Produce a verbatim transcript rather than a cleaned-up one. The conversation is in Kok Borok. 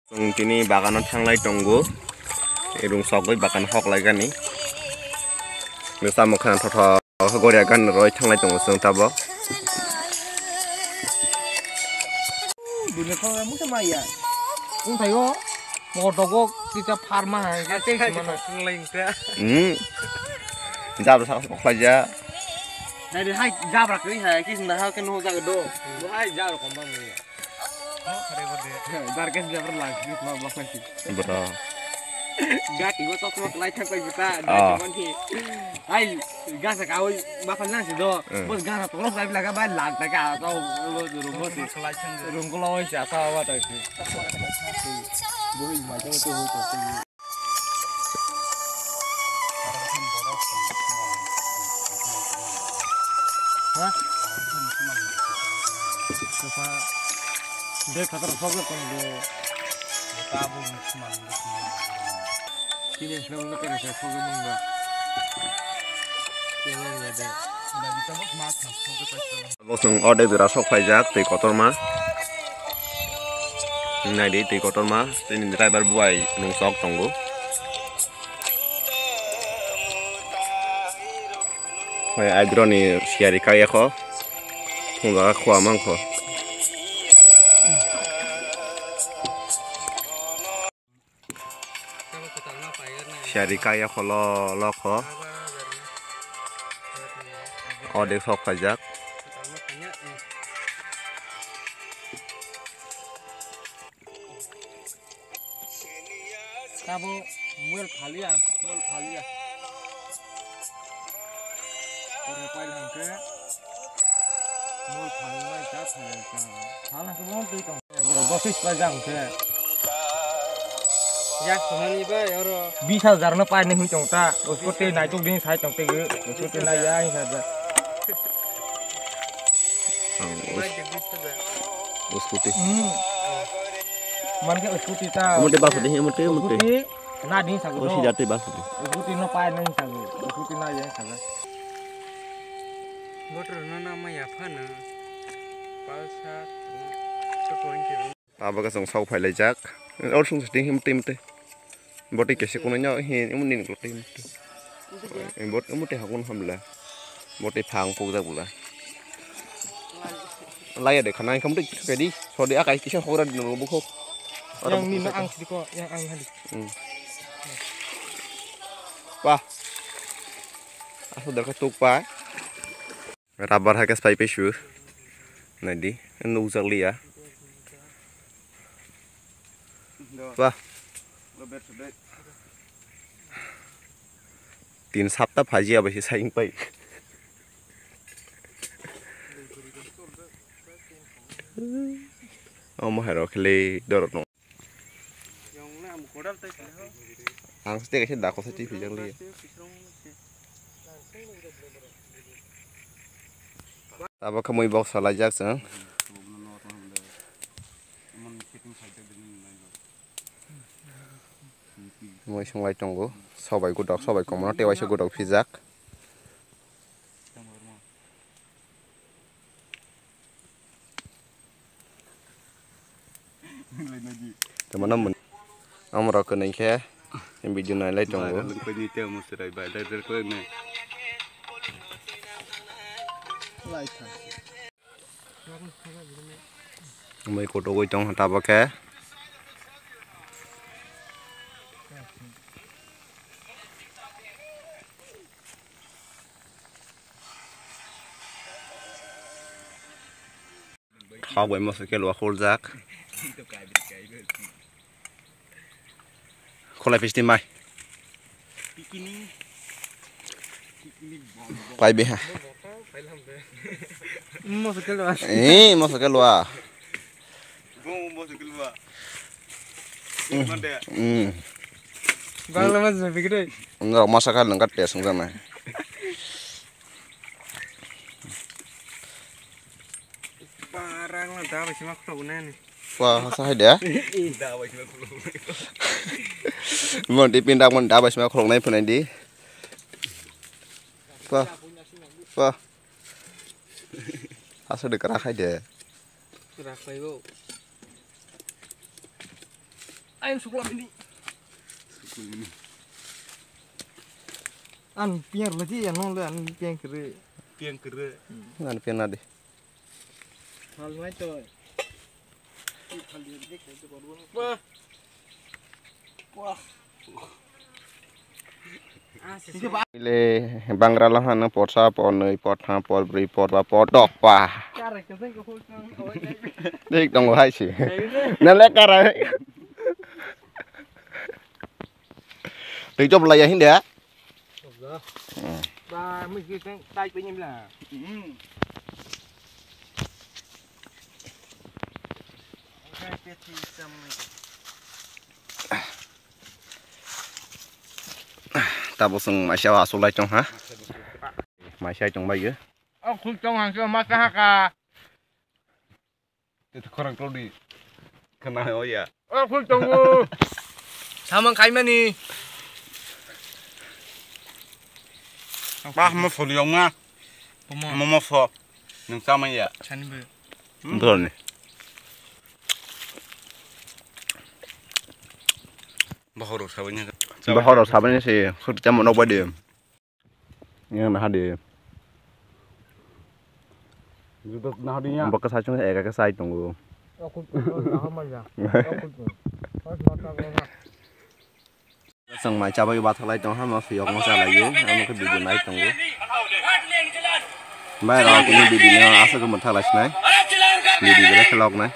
Chwng tini bagano thanglai tongo. Rungsogwi bagan hoklaigani. Bwsa mwkhang thotho goria gan roi thanglai tongo chwng tabok. Dune thong mungsa maya. Wng thaio. Modogo kisa pharma hai. Ate khai mano. Thanglai wngkha. Hmm. Jabra sa hoklaija. Dai dai hai jabra kri hai kis na ha ke no jaga do. Bo hai jabra komba maya. Darkes jabra lang, ma bakal si. Bro. Gati wa tok tok lai thak lai bita. Ah. Gati man ki. Ai, gasa ka oi bakal lang si do. Hmm. Bos gasa tolok lai laga bai lag ta ka to lo juru bos. Rung ko lo oi sa sa wa ta si. Bo i ma to to to. Ha? Kasa de khatar sok de tong de. Kini sila ulo kere sa sok de mung ba. Kini ya de. Bagi tabuk mak sok de. Bo chwng ordek jora sok phaijak twi kotorma. Naidi twi kotorma, tini driver buai rungsok tongo. Hai aidroni siyari kaiya kho, thung jaga khua mang kho. Siyari kaiya kho lo, lo kho. Ordek sok khaijak. Tabo mobile phaliya, mobile phaliya. Oro pail hangke mobile phalnai ta phalai ta. Phala ke bon twi tong. Borok gosis pai jang khe. Yak sumani bai oro. Bis hajar no pai nai hui tong ta. Usko te nai tuk ding sai tong te ge. Usko te nai ya hi hajar. Ang us-, Bai de bis hajar. Usko te. Hmm. Man ke usko te ta. Amo te bas de, amo te, amo te. Usko te na ding sa go. Usko te bas de. Usko te no pai nai sa go. Usko te na ya sa go. Motor no na ma ya pha na. Pulsar, two twenty. Abo khe chwng sok phai laijak. Or sung sati him tim te. Boti kese kuno nya hi imun nin kulo tim te. Bot imun te hakun hamla. Boti phang puk jak bula. Laya de khana ikham te kedi. Sodi akai kisa hora dino bukho. Yang ni no ang sidi ko, yang ang hadi. Hmm. Wah. Asu darkha tuk pa. Rubber hai khe sai paisu. Naidi, nukjak liya. Wah. Tin sapta phaji abaise sai pai. Omo hai rok khe le dorok no. Ang sete kaisa dako sa twi phijak liya. Abo khe mui bok salaijak chwng. Mui songlai tongo, sobai godok, sobai komono tewaisa godok phijak. Tamo nang mun. Amrok kwnwi khe video nailai tongo. Mui kotogwi tong tabok khe. Khok bai moso khe lua khorjak. Kholai pisti mai. Pai beha. Moso khe lua. Eh, moso khe lua. Hmm. Bangla mas jabi kre. Nrok masa kha nang kat tes nang jana. Parang la da bai sima khulok nai ni. Wah, hasa hai de. Da bai sima khulok. Mon di pindak mon da bai sima khulok nai phunai di. Wah. Wah. Hasa de kara khai de. Kara khai bo. Ayan sukla mini. An piang lagi ya, no le an piang kere. Piang kere. An piang nadi. Hal mai to. Wah. Wah. Ile bangra lahano potsa, potnwi, pottham, potbrwi, potba, potdokpa. Thik tongo hai se. Nale karai. Twi job laya hinde. Ba, mui ki teng tai pe nyim la. Tabo chwng maisa asulai tong ha. Maisa tong bai. O khul tong ang ma ka ha ka. Tete khorang todi. Khana o ya. O khul tongo. Samang khaimani. Bah mo phol yong ma. Pomo. Momo pho. Nung chamai ya. Sani be. Dol ni. Bahoro sabanya. Bahoro sabanya se khut chamon nok badi. Yang nah di. Juta nah di ya. Baka sachung ega ka sai tongo. Chwng mai chabai bathalai tong ha ma phiyok ma chalai yo. Amo khe video nai tongo. Bai rok ni video no aswk ma thalai sinai. Video bere khelok nai.